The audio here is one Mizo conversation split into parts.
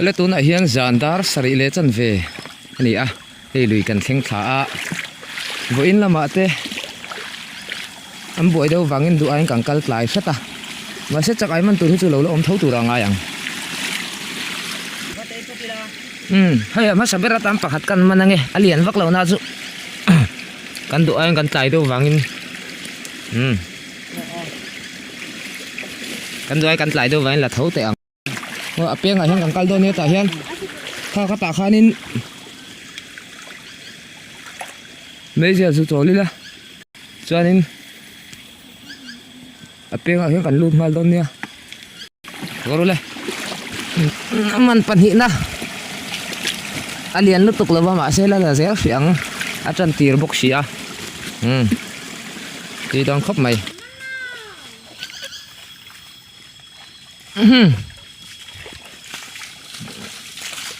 Ele tunah hian zan dar sarih leh chanve a ni a hei lui kan thleng thla a vawiin lamah te an buai deuh vangin duh aiin kan kal tlai hret a mahse chak ai man tur hi chu lo la awm tho tur a ngai ang umm hei a hmasa ber atan pakhat kan man ange a lian vak lo na chu kan duh aiin kan tlai deuh vangin umm kan duh aiin kan tlai deuh vangin la tho teh ang. Aw a pengah hian kan kal dawn nia tah hian kha ka tah khanin meizial chu chawl ila chuanin a pengah hian kan lut nghal dawn nia kawr ule a man pahnihna a lian lutuk lo va mahse la la zel hrih ang a tan tir bawk si a umm tui dawn khawp mai.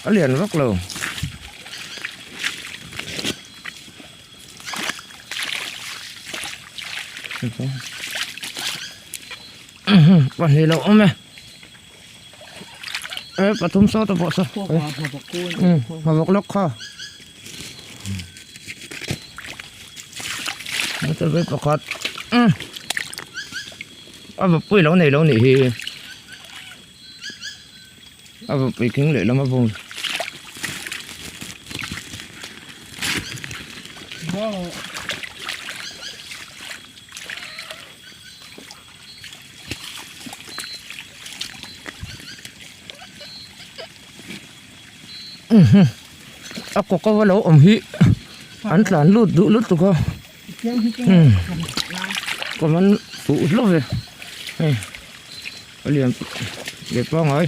A lian vak lo. Pahnih lo awm e. E pathum saw ta pawh saw. Hmawk lawk kha. Pakhat. A vapui lo nei lo nih hi a vapui khing leh lam a vawng a kaw kaw a lo awm hi an tlan lut duh lutuk a. Ka man fuh hlauh ve hei a lian leh pangai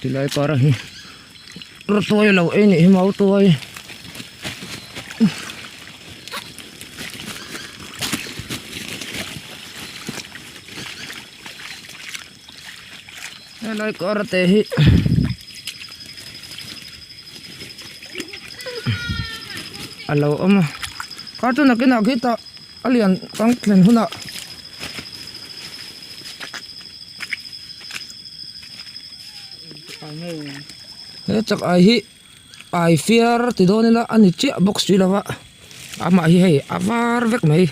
tilai kar a hi rawtuai a lo ei nih hi mautuai. Helai kawr te hi a lo awm a kha chu nakinah khitah a lian kang thlen hunah he chak ai hi. Ai fiar ti dawn ila a ni chiah bawk si lo va amah hi hei a var vek mai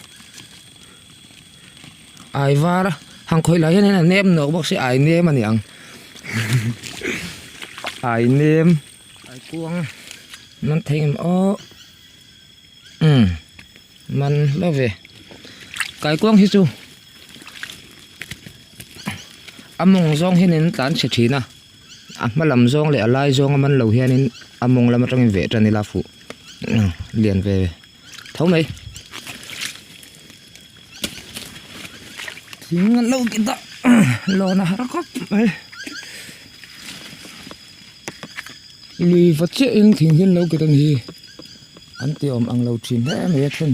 ai var a han khawih lah hian a nem nawk bawk si ai nem a ni ang ai nem ai kuang man thei ngem aw umm man lo ve kaikuang hi chu a mawng zawng hian in tlan chhe thin a. A hma lam zawng leh a lai zawng a man lo hianin a mawng lam atangin veh tan ila fuh lian ve tho mai. Thing an lo ti dah lawn a har khawp mai. Lui va chiahin thing hi an lo kit a ni hi an ti awm ang lo thin hle mai a then.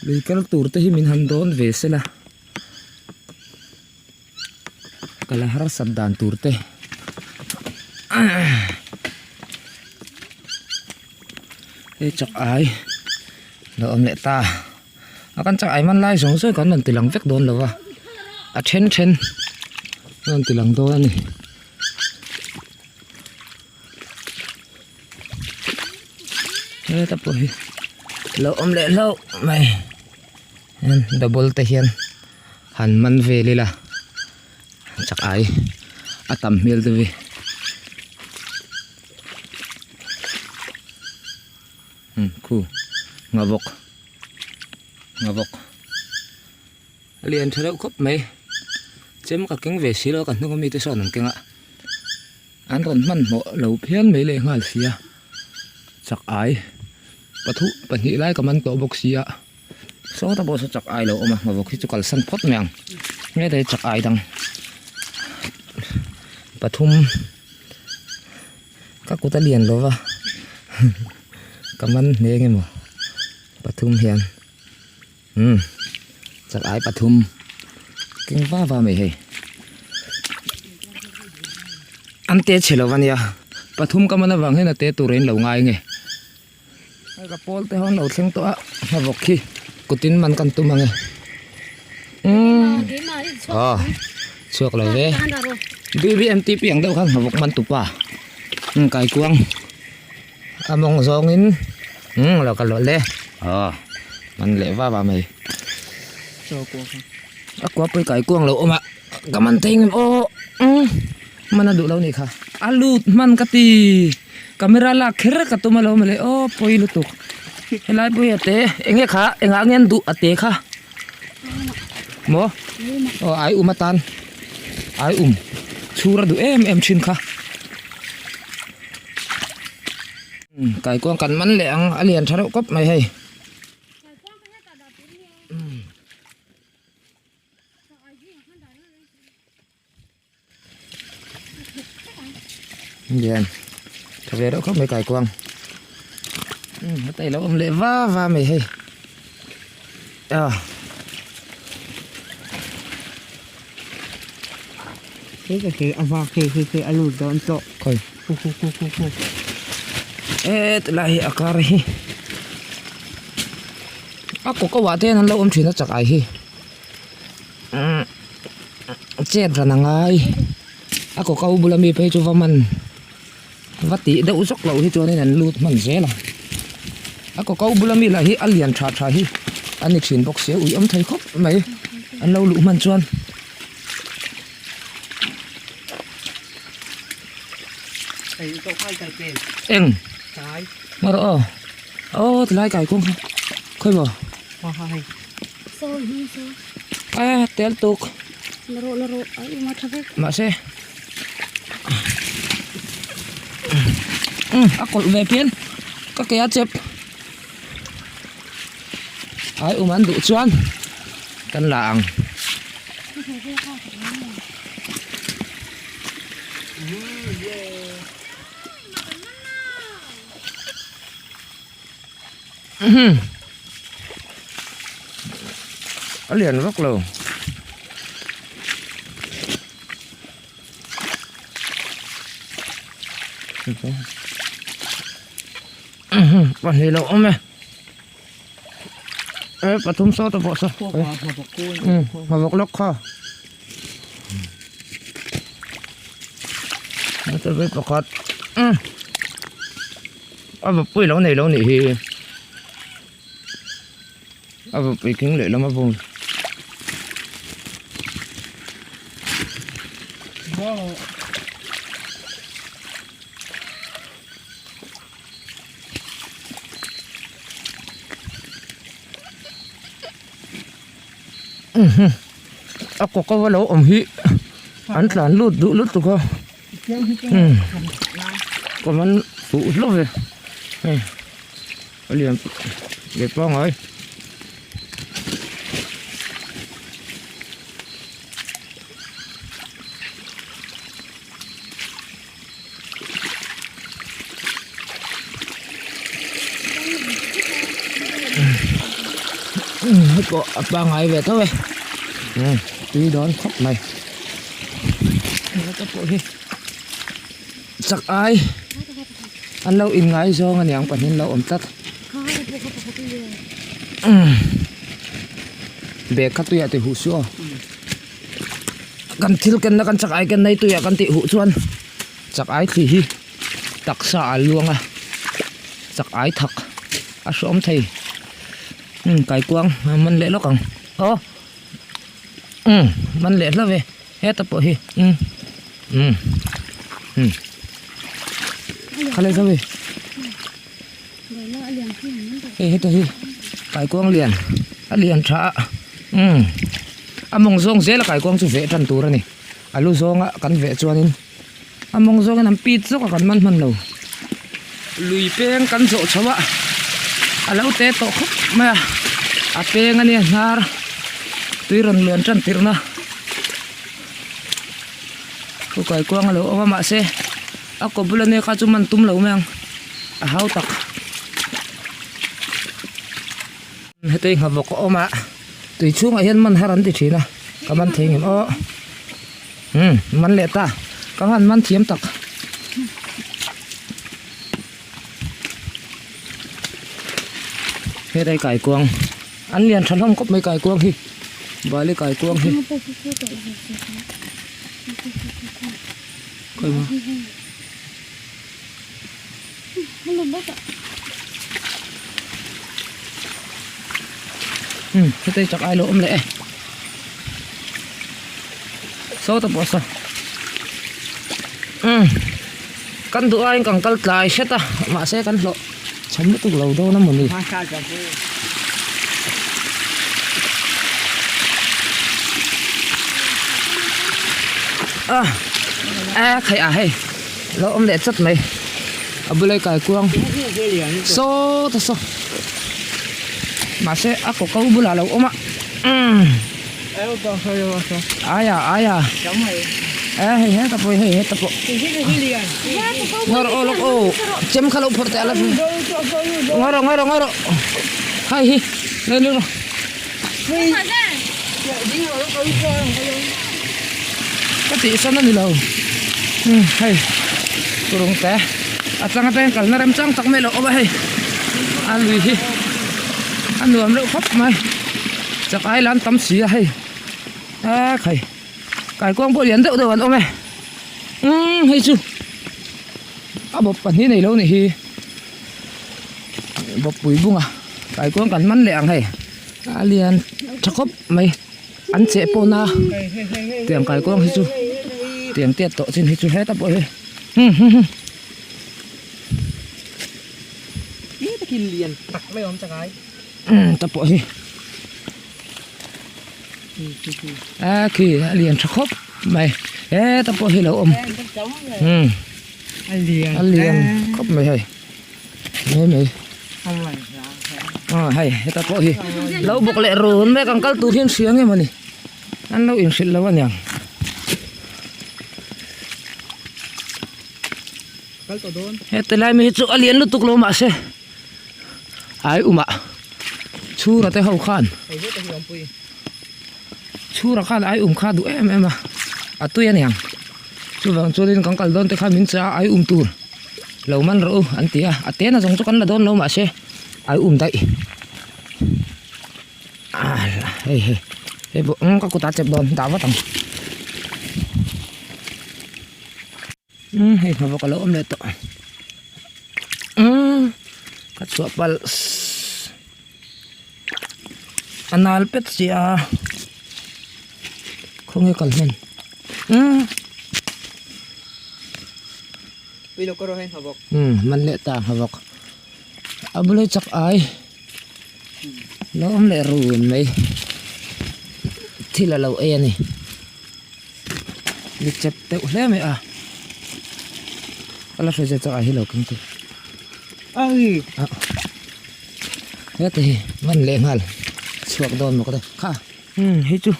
Lui kal tur te hi min han dawn ve sela ka la harsat dan tur te hei chak ai lo awm leh ta a kan chak ai man lai zawng zawng kan rawn ti lang vek dawn lo va a then then a rawn ti lang dawn a ni. Heta pawh hi lo awm leh hlauh mai hian double te hian han man vel ila chak ai a tam hmel deuh hi umm khu nghavawk nghavawk a lian tha deuh khawp mai chem ka keng ve si lo a ka hnung ami te sawn an keng a. An rawn hmanhmawh lo phian mai leh nghal sia. Chak ai pathu pahnih lai ka man tawh bawk sia sawta pawh saw chak ai lo awm a nghavawk hi chu kalsan phawt mai ang heta hi chak ai dang pathum ka kut a lian lo va ka man hle nge maw pathum hian umm chak ai pathum keng va va mai hei an te chhe lo ania pathum ka man avang hian a te tur in lo ngai nge hei ka pawl te ho an lo thleng tawh a hmavawk khi kutin man kan tum ange umm aw chhuak lo ve bbmtp ang deuh khan hmavawk man tupa umm kaikuang. A mawng zawngin umm lo kal lawlh e aw man leh va va mai a kua pawh hi kai kuang lo awm a ka man thei ngem aw umm man a duh lo nih kha a lut hman ka ti camera lak kher ka tum alawm mawle aw pawi lutuk helai pawh hi a te eng nge kha engah nge an duh a te kha maw aw ai um atan ai um chhur a duh em em thin kha. Kaikuang kan man leh ang a lian tha reuh kawp mai hei. Lian tha ve reuh khawp mai kaikuang. Heta ilo awm leh va va mai hei. Ah. He ka khi a vak khi khi khi a lut dawn tawh. Khawi. Khu khu khu khu khu. E tilai hi a kar hi. A kaw kawah te hian an lo awm thin a chak ai hi. Umm chet ran a ngai. A kaw kau bula mi phei chu va man va tih deuh zawk loh hi chuanin an lut hman zel a. A kaw kau bula mi lah hi a lian tha tha hi a ni thin bawk sia ui awm thei khawp mai an lo luh hman chuan. Eng ngaw rawh aw aw tilai kai kawng kha khawi maw a tel tuk mahse umm a kawlh ve phian ka ke a chep ai um an duh chuan kan la ang. A lian vak lo. Pahnih lo awm e. E pathum saw ta pawh saw. Hmawk lawk kha. Pakhat. A vapui lo nei lo nih hi. A vapui thing leh lam a vawm. A kaw kova lo awm hi an tlan lut duh lutuk a. Ka man fuh hlauh ve hei a lian ve pangai hei pawh a pangai ve tho e tui dawn khawp mai. Heta pawh hi chak ai an lo in ngai zawng a niang pahnih an lo awm tlat bag kha tuiah tih huh suh aw kan thil kenna kan chak ai ken nei tuiah kan tih huh chuan chak ai thli hi taksa a luang a chak ai thak a hreawm thei kaikuang a man leh lawk ang aw. Umm man leh hlauh e heta pawh hi umm umm umm kha le zo e hei heta hi kaikuang lian a lian tha a umm a mawng zawng zel a kaikuang chu veh tan tur a ni a lu zawnga kan veh chuanin a mawng zawngin an pit zawk a kan man hman lo. Lui peng kan zawh chho a a lo te tawh khawp mai a a peng a nia hnar tui rawn luan tan tirh na thu kaikuang a lo awm a mahse a kaw bula nia kha chu man tum lo mai ang a hau tak hetei nghavawk a awm a tui chhungah hian man har an ti thin a ka man thei ngem aw. Umm man leh ta ka han man thiam tak hetlai kaikuang an lian tha hlawm khawp mai kaikuang hi bali kaikuang hi umm hetlai chak ai lo awm leh e. Saw ta pawh saw umm kan duh aiin kan kal tlai hret a mahse kan hlawh chhem lutuk lo dawn a mawni a a khaih ah hei lo awm leh chat mai a bulai kaikuang saw ta saw mahse a kaw ko bulah a lo awm a umm. Aia aia eh hei heta pawh hei heta pawh ngawr aw lawk aw chem kha lo phawrh teh a la ngawr rawh ngawr rawh ngawr rawh hei hi nei lut rawh ka tih san a ni lo umm hei turung te a chang atangin kalna remchang tak mai a lo awm a hei a lui hi a nuam reuh khawp mai. Chak ai lan tam si a hei a khai kaikuang pawh lian deuh deuh an awm e umm hei chu a bawp pahnih nei lo nih hi bawppui bunga kaikuang kan man leh ang hei a lian tha khawp mai an cheh pawn a tiang kaikuang hi chu tiang tiat tawh chin hi chu heta pawh hi hmm hmm hmm. Lian tak mai awm chak ai. Ta pawh hi a khi a lian tha khawp mai he ta pawh hi lo awm umm a lian khawp mai hei mai mai aw hei heta pawh hi lo bawk leh run mek ang kal tur hian hria nge mawni an lo inhrilh lo aniang. Heti lai mi hi chu a lian lutuk lo mahse. Ai umah chhura te ho khan chhura khan ai um kha duh em em a a tui aniang chuvang chuanin kan kal dawn te khan min che a ai um tur lo man rawh u an ti a a tena zawng chu kan la dawn lo mahse ai um daih ah hei hei hei pawh ka kutah chep dawn dah vat ang. Umm hei hmawk a lo awm leh tawh umm ka chhuah palh a nal pet si a khawnge kal hman umm umm man leh ta hmawk a bula chak ai lo awm leh run mai thil a lo ei a ni. Ni chep deuh hle mai a ka la hre zet zawk ah hi lo keng chu heta hi man leh nghal chhuak dawn maw ka ti kha umm hei chu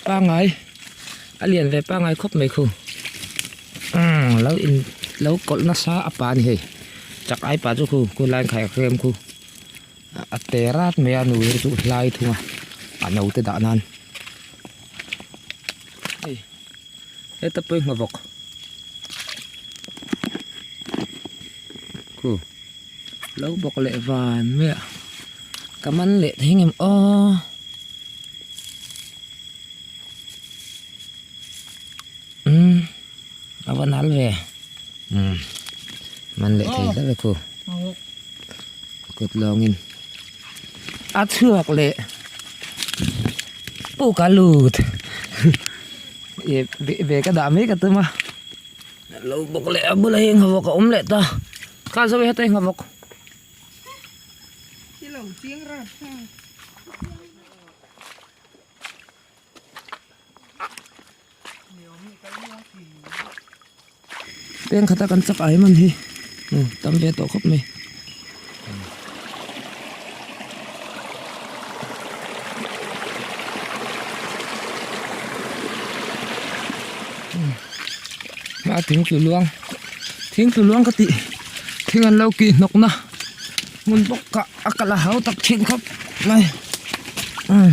pangai a lian ve pangai khawp mai khu umm lo in lo kawlh nasa a pa a ni hei chak ai pa chu khu khu lai khai a hrem khu a te rat mai a nu hi chu hlai thung a a no te dah nan. Hei heta pawh hi nghavawk khu lo bawk leh van mai a ka man leh thei ngem aw umm a va nal ve umm man leh thei hlauh e khu kut lawngin a chhuak leh puk a lut ih ve ka dah mai ka tum a lo bawk leh a bulah hian nghavawk a awm leh ta kha zo heta hi nghavawk. Peng khata kan chak ai man hi. Umm tam ve tawh khawp mai. A thing tlu luang thing tlu luang ka tih thing an lo kih hnawk na hmun bawk ah a kal a hau tak thin khawp mai umm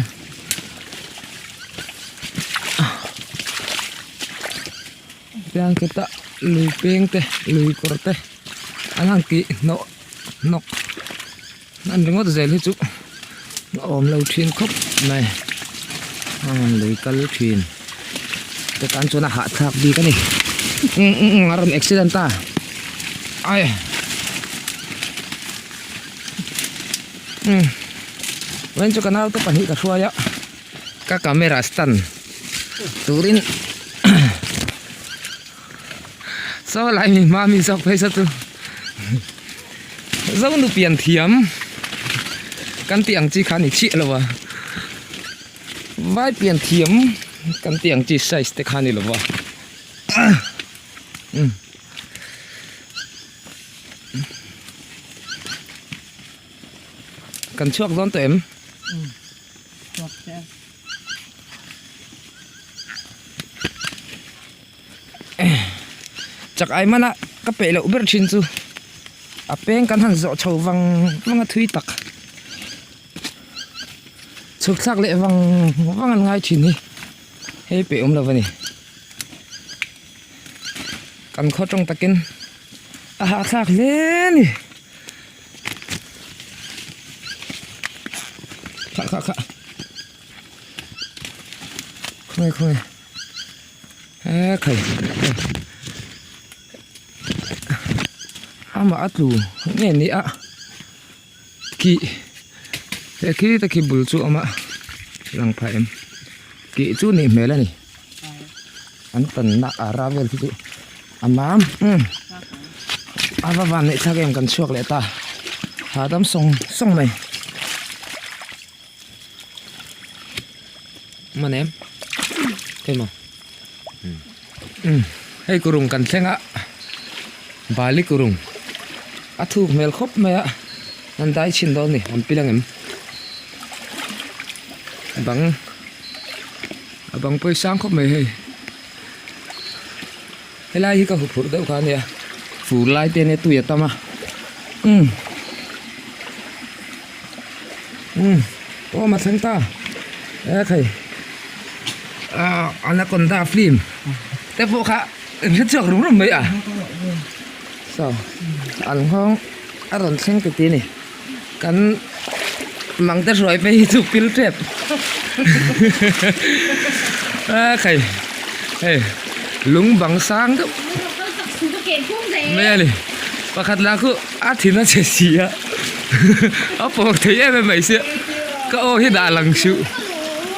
tiang khita lui peng te lui kawr te an han kih hnawh hnawk an ringawt zel hi chu a awm lo thin khawp mai a rawn lui kal thin te tan chuan a hahthlak bik a ni umm a rawn accident ta ai umm vawiin chu ka naute pahnih ka hruai a ka camera stand turin Saw lai mi hma mi zawk phei saw chu zo nu pian thiam kan tih ang chi kha ni chiah lo a vai pian thiam kan tih ang chi size te kha ni lo va umm kan chhuak dawn tawh em chhuak chiah. Chak ai mana ka peih loh ber thin chu a peng kan han zawh chho vang vang a thui tak chhuk thlak leh vang vang an ngai thin hi hei peih awm lo a ni kan khaw tawng takin a hahthlak hle a ni. Kha kha kha khawnge khawnge. He khai amah a tlu nge ni a kih he khi te khi bul chu a awm a lang phah em kih chu nih hmel a ni an tanna a ra vel khi chu a mam umm a va van neih thlak em kan chhuak leh ta hahdam sawng sawng mai. Man em emaw umm hei kurung kan thleng a bali kurung a thuk hmel khawp mai a an dai chhin dawn a ni an pil ang em bang a bang pawh hi sang khawp mai hei helai hi ka huphurh deuh kha a nia fur lai te ania tui a tam a umm umm awm a thleng ta e khai ah anaconda film te pawh kha in hre chhuak rum rum mai a saw an nghawng a rawn thleng ti ti a ni kan mang te hruai phei hi chu pil tep a khai hei lung bang sang deuh mai a ni pakhat lah khu a thin a che si a a pawr thei em em mai sia ka aw hi dah lang suh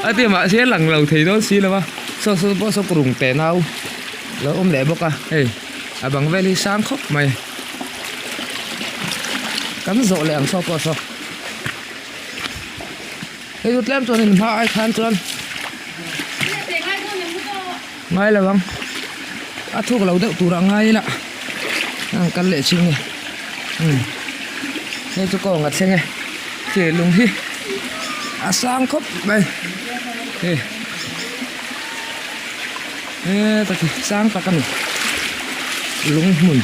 a ti mahse lang lo thei dawn si lo va saw saw pawh saw rung teh nau lo awm leh bawk a hei a bang vel hi sang khawp mai. Kan zawh leh ang saw pawh saw hei chu tlem chuan in hma ai khan chuan ngai lo ang a thuk lo deuh tur a ngai ila an kal leh chhin nge umm hei chu kawng a thleng e khi lung hi a sang khawp mai hei he taki sang tak a ni lung hmun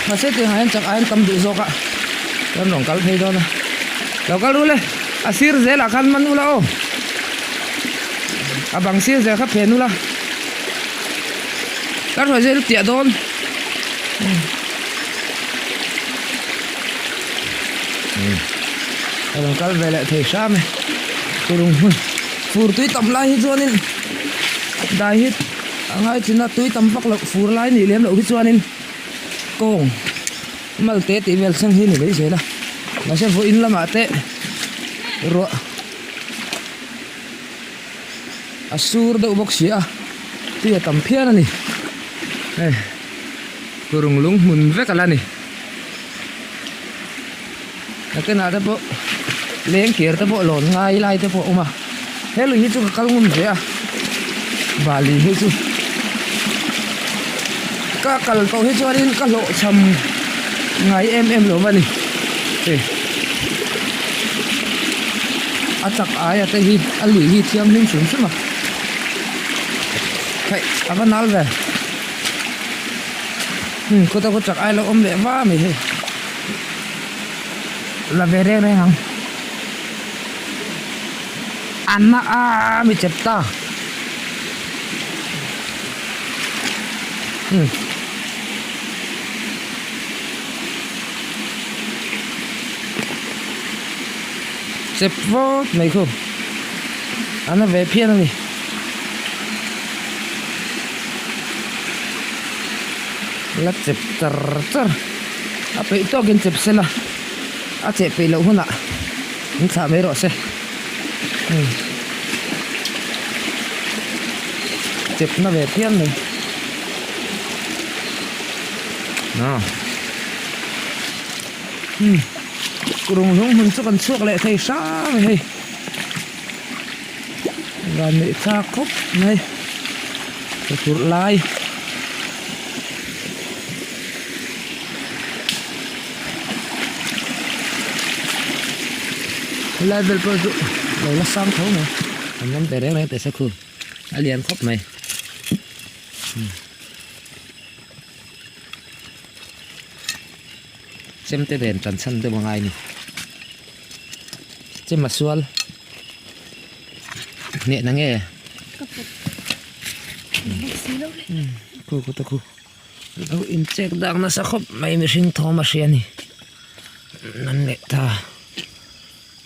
mahse tiang ah hian chak aiin tam duh zawk a chuan rawn kal phei dawn a lo kal rul e a sir zel ah khan man ula aw a bang sir zel kha phen ula ka hruai zel tiah dawn a rawn kal ve leh thei hram e turung hmun. Fur tui tam lai hi chuanin dai hi a ngai thin a tui tam vak loh fur lai nih lem loh hi chuanin kawng mal te tih vel thleng hi a ni mai zel a mahse vawiin lamah te ruah a sur deuh bawk si a tui a tam phian a ni hei kurung lung hmun vek a la ni. Nakinah te pawh leng kir te pawh lawn ngai lai te pawh a awm a he lui hi chu ka kal ngun ve a bali hi chu. Ka kal tawh hi chuanin ka hlawhchham ngai em em lo a ni. Hei a chak aia te hi a lui hi thianghlim hrim hrim a. Hei a va nal ve. Hmm kawt a kawt chak ai lo awm leh va mai hei. La ve reng reng ang. An a mi chep ta. Hmm. Chep vawt mai khu. An a ve phian a ni. La chep char char. A peih tawkin chep sela. A cheh peih loh hunah min thlah mai rawh se. Hmm. Chep na ve phian mai. Na. Hmm. Kurung hlung hmun chu kan chhuak leh thei hram hei. Van neih thlak khawp mai. Ka turh lai. Helai vel pawh chu lo la sang tho mai an awm ve reng reng teh se khu a lian khawp mai chemte nen tan chhan deuh a ngai a ni chem a sual hneh na nge khu khu ta khu. Lo inchek dak nasa khawp mai mihring thawm a hria a ni nan leh ta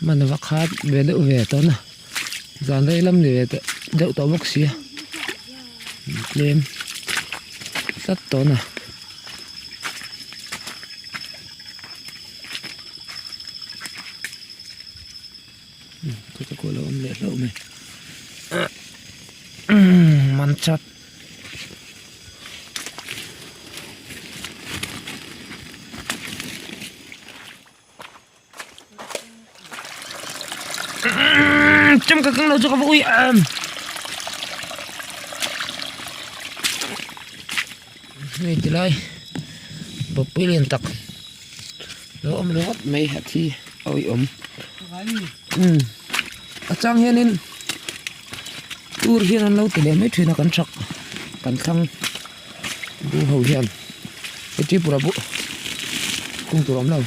hman va khat ve deuh ve tawh na zan rei lam ni ve tawh deuh tawh bawk sia tlem tlat tawh na. Kawt a kual a awm leh hlauh mai man chat. Cham ka kang lo chu ka va ui em. Hei tilai bawkpui lian tak lo awm ringawt mai a thi a uiawm umm a chang hianin tur hian an lo ti leh mai thin a kan thak kan thlang bu ho hian he tripura bu kung tur a awm lo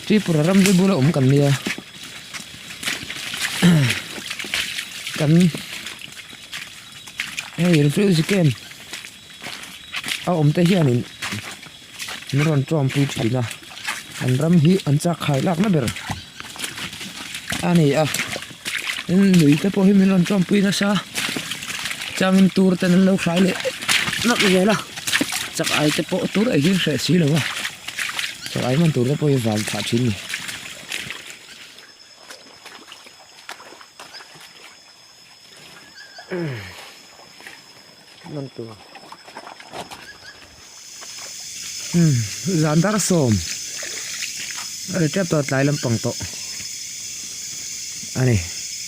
tripura ram hi bula awm kan nia kan. Hei refugee camp a awm te hianin min rawn tawngpui thin a an ram hi an chak khai lakna ber a ni a tin lui te pawh hi min rawn tawngpui nasa changin tur ten an lo hrai leh nawk zel a chak ai te pawh tur ei hi an hreh si lo a chak ai hman tur te pawh hi van phah thin a ni. Zan dar sawm a ri tep tawh tlai lampang tawh a ni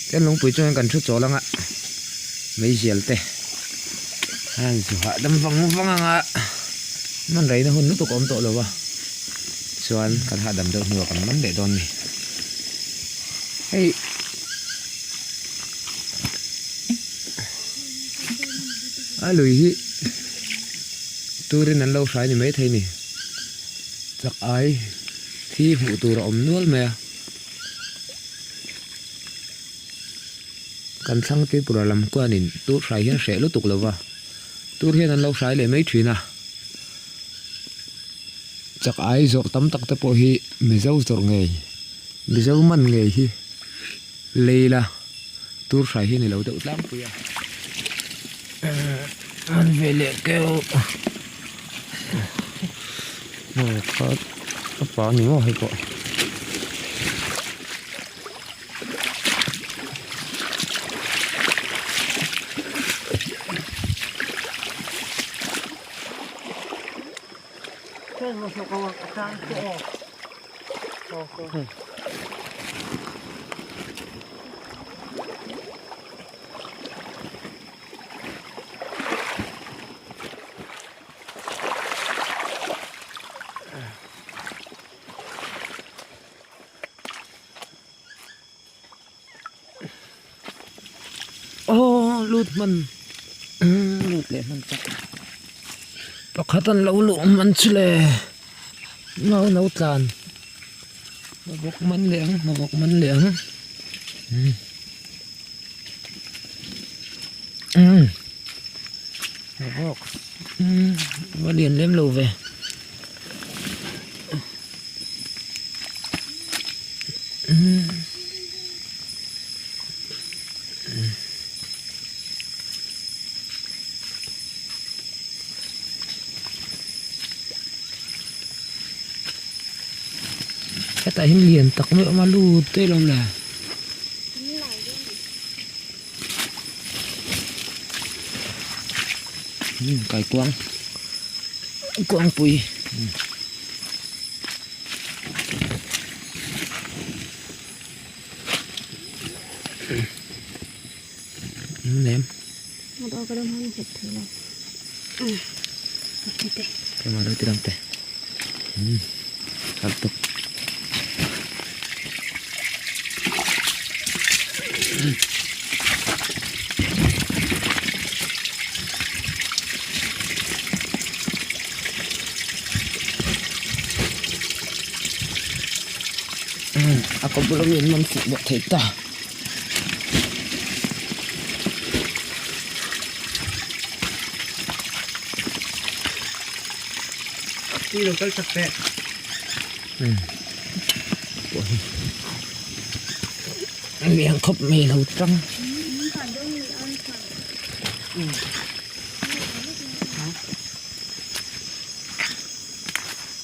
chuan lungpui chuan kan thu chawl anga meizial te a han zu hahdam vang vang anga man reina hun lutuk a awm tawh lo a chuan kan hahdam deuh hnuah kan man leh dawn a ni hei. A lui hi turin an lo hrai ni maithei a ni chak ai thi hmuh tur a awm nual mai a kan thlang Tripura lam kuanin tur hrai hian hreh lutuk lo va tur hian an lo hrai leh mai thin a chak ai zawrh tam tak te pawh hi Mizo zawrh ngei Mizo man ngei hi. Leila tur hrai hi a ni lo deuh tlangpui a an ve leh keuh aw kha a pa a ni maw hei pawh. Lut hman lut leh hman chak pakhat an lo luh hman chu le mau no tlan bawk man leh ang bawk man leh ang umm bawk umm a lian lem lo ve. Hetah hian lian tak mai a awm a lut daih lo le. Umm kaikuang kuangpui. Nem. Keimah lo ti lang teh. Kal tuk. A kawt bula mi an man fuh bawk thei ta. Tui lo kal chak teh. Lian khawp mai lo tang.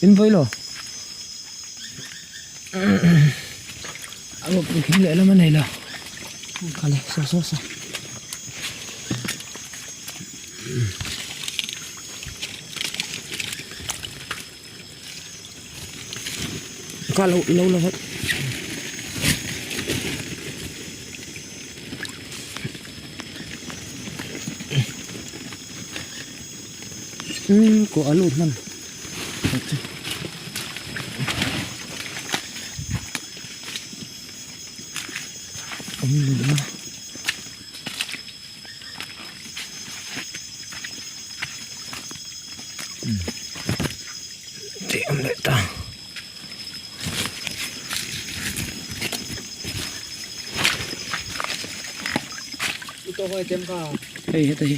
In vawi lo. A bawp pui khi lehlam a nei lo. Kha le saw saw saw. Ka lo lo lo vat. Umm kawh a lut hman. Tih awm leh ta. Hei heta hi.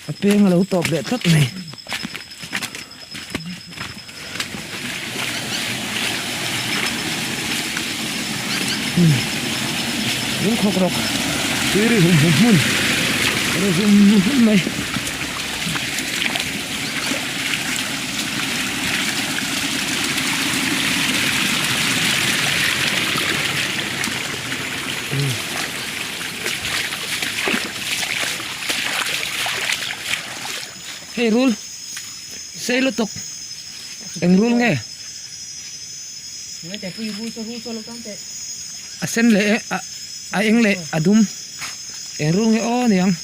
A peng a lo tawp leh tlat mai. Lung khawk rawk tui ri hum hum hmun ri hum hum mai. Hei rul sei lutuk eng rul nge a sen leh a eng leh a dum eng rul nge aw niang.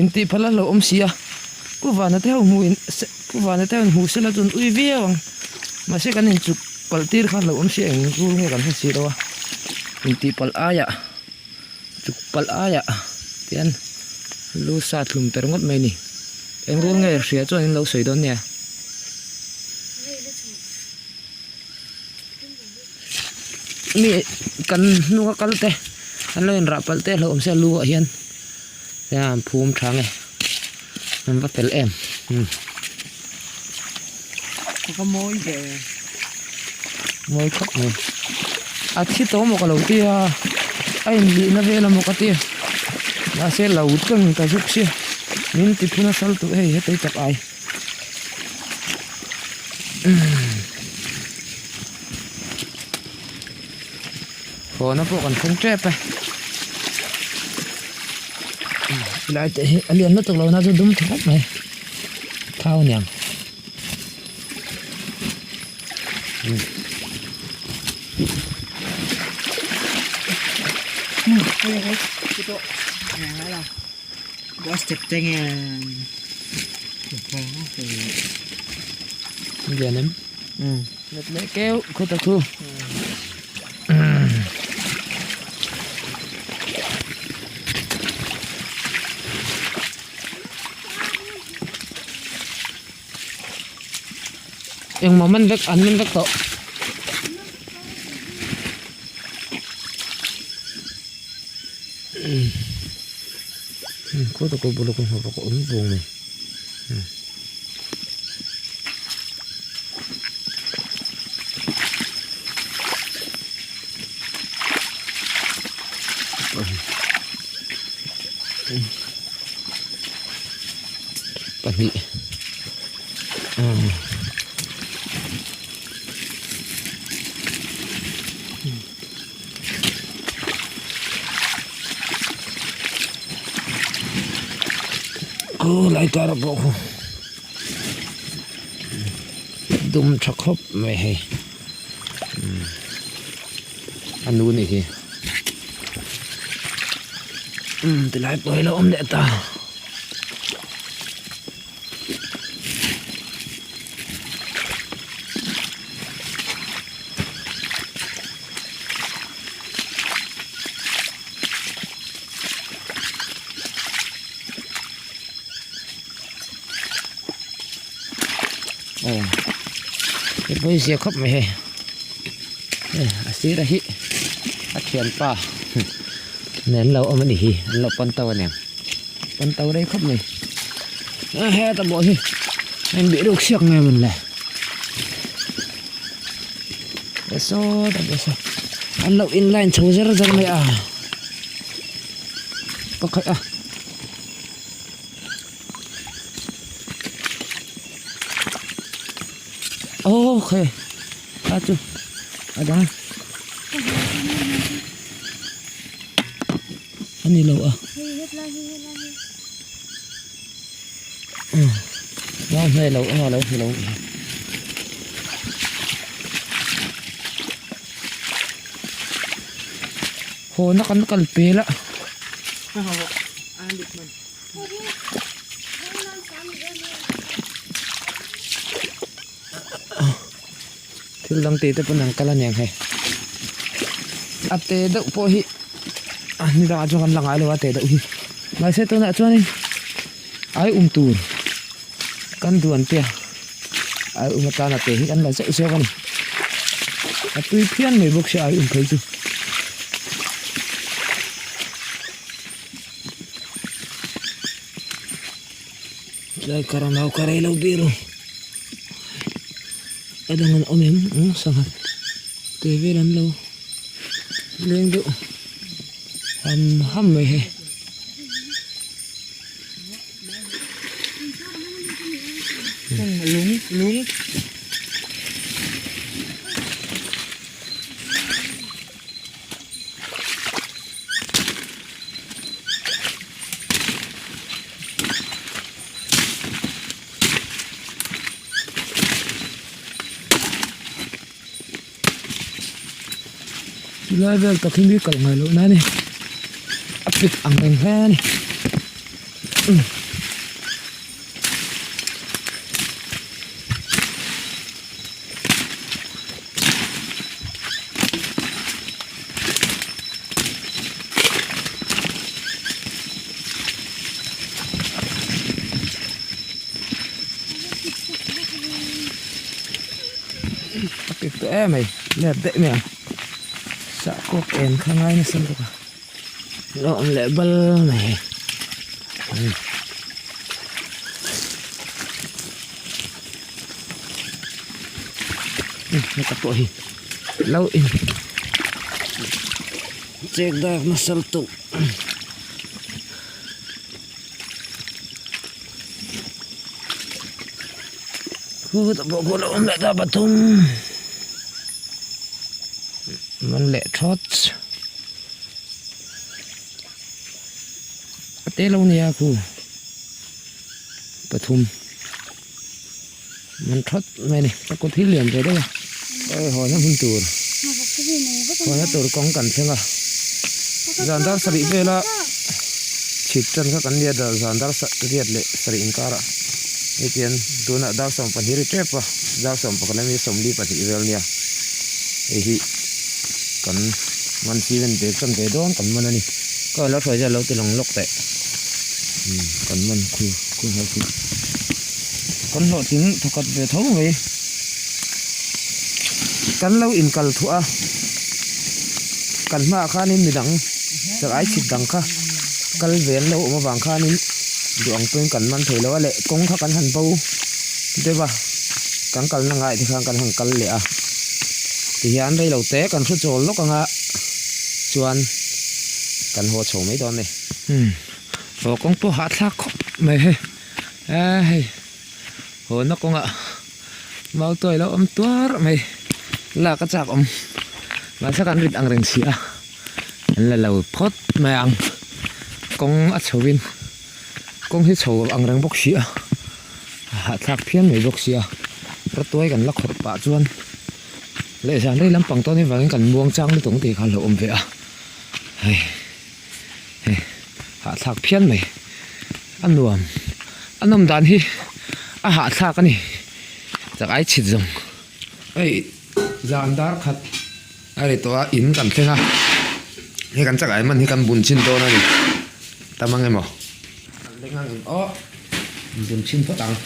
Intih phal a hlauhawm si a, Pu Vana te ho hmuh in Pu Vana te ho in hmuh sela chuan ui viau ang. Mahse kan inchuk palh tir kha hlauhawm si a eng rul nge kan hre si lo a, intih palh aiah chuk palh aiah tian lu sa thlum ta ringawt mai a ni. Eng rul nge hria chuan in lo sawi dawn nia. Mi kan hnunga kal te an lo inrah palh te hlauhawm se a lu ah hian an phum tha nge an va fel em umm. Ka mawi ve. Mawi khawp mai. A thi tawh maw ka lo ti a a inlihna vel a maw ka ti a mahse lo teng ta zuk sia min ti phun a sal tawh hei hetei tak ai. Haw na pawh kan thleng tep e. Tilai te hi a lian lutuk lo na chu dum tha khawp mai thau aniang. Lian em? Let leh keuh khawt a thu. Engmaw man vek an man vek tawh. Khaw tak bul a ka hmu bawk a awm vung mai. Pahnih Khulai kar pawh khu dum tha khawp mai hei a nu nih hi tilai pawh hi a lo awm leh ta. Aw he pawh hi zia khawp mai hei hei a sir a hi a thianpa nen lo awm a ni hi an lo pawn to aniang. Kan to rei khawp mai a heta pawh hi a inbih ruk siak mai a mawn le e sawtah pawh saw an lo in line chho zar zar mai a ka khaih a. Aw khaih a chu a dang a ni lo a umm hei lo anga lo hmu lo a ni haw na kan kal pel a. Thil dang tih te pawn an kal aniang hei a te deuh pawh hi a ni dangah chuan kan la ngai lo a te deuh hi mahse tunah chuanin ai um tur kan duan te ai um atana te hi kan la zeuh zeuh a ni a tui phian mai bawk sia ai um phei chu. Tlai kar nau ka rei lo bir a dang an awm em eng sangha te vel an lo leng deuh ham ham mai hei. Lung lung. Chulai vel tak hi mi kal ngai loh na a ni a pik ang reng hle a ni. A pik tawh em mai let daih mai ang sahkawk en kha ngai nasa bawk a lo awm leh bal mai hei. Heta pawh hi lo in chek dak nasa lutuk. Khutah pawh khuan a awm leh ta pathum man leh thawt. A te lo nia khu pathum man that mai a ni ka kut hi lian ve deuh a awi haw na hmun tur haw na tur kawng kan thleng a zan dar sarih vela chhit tan kha kan nia zan dar riat leh sarih inkarah hei tian tunah dar 12 ri tep a dar 11 ami 42 vel nia hei hi kan man cement bag tan ve dawn kan man a ni ka lo hruai zel lo ti lang lawk teh umm kan man khu khu ho khu kan hlawhtling thawkhat ve tho mai kan lo inkal thuah a kan hmaah khanin midang chakai chhit dang kha kal ve an lo awm avang khanin duh ang pawhin kan man thei lo a leh kawng kha kan han bo deuh a kan kalna ngaiah te khan kan han kal leh a. Tihian rei lo te kan hru chawl lawk anga chuan kan haw chho mai dawn a ni. Umm haw kawng pawh hahthlak khawp mai hei eh hei hawna kawngah mau tuai lo awm tuar mai lak a chak awm mahse kan rit ang reng si a an la lo phawt mai ang kawng a chho in kawng hi chho ang reng bawk si a. A hahthlak phian mai bawk sia, rawtuai kan la khawrh pah chuan leh zan rei lampang tawn avangin kan muang chang lutuk ang tih kha a hlauhawm ve a, hei hei hahthlak phian mai a nuam a nawm dan hi a hahthlak a ni chak ai chhit zawng hei zan dar khat a ri tawh a in kan thleng a hei kan chak ai man hi kan bun chhin dawn a ni tam ang emaw. Kan leng ang em aw. Bun chhin phawt ang.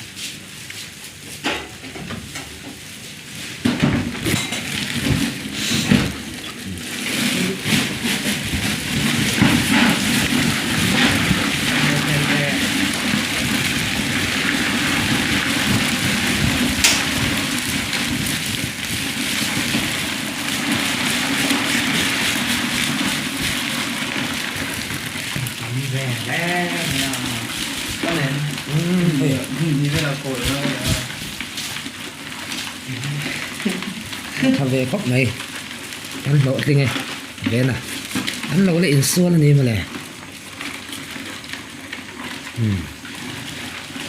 Tha ve khawp mai an hlawhtling e vena an lo la insual a ni mawle umm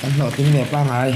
an hlawhtling ve pangai.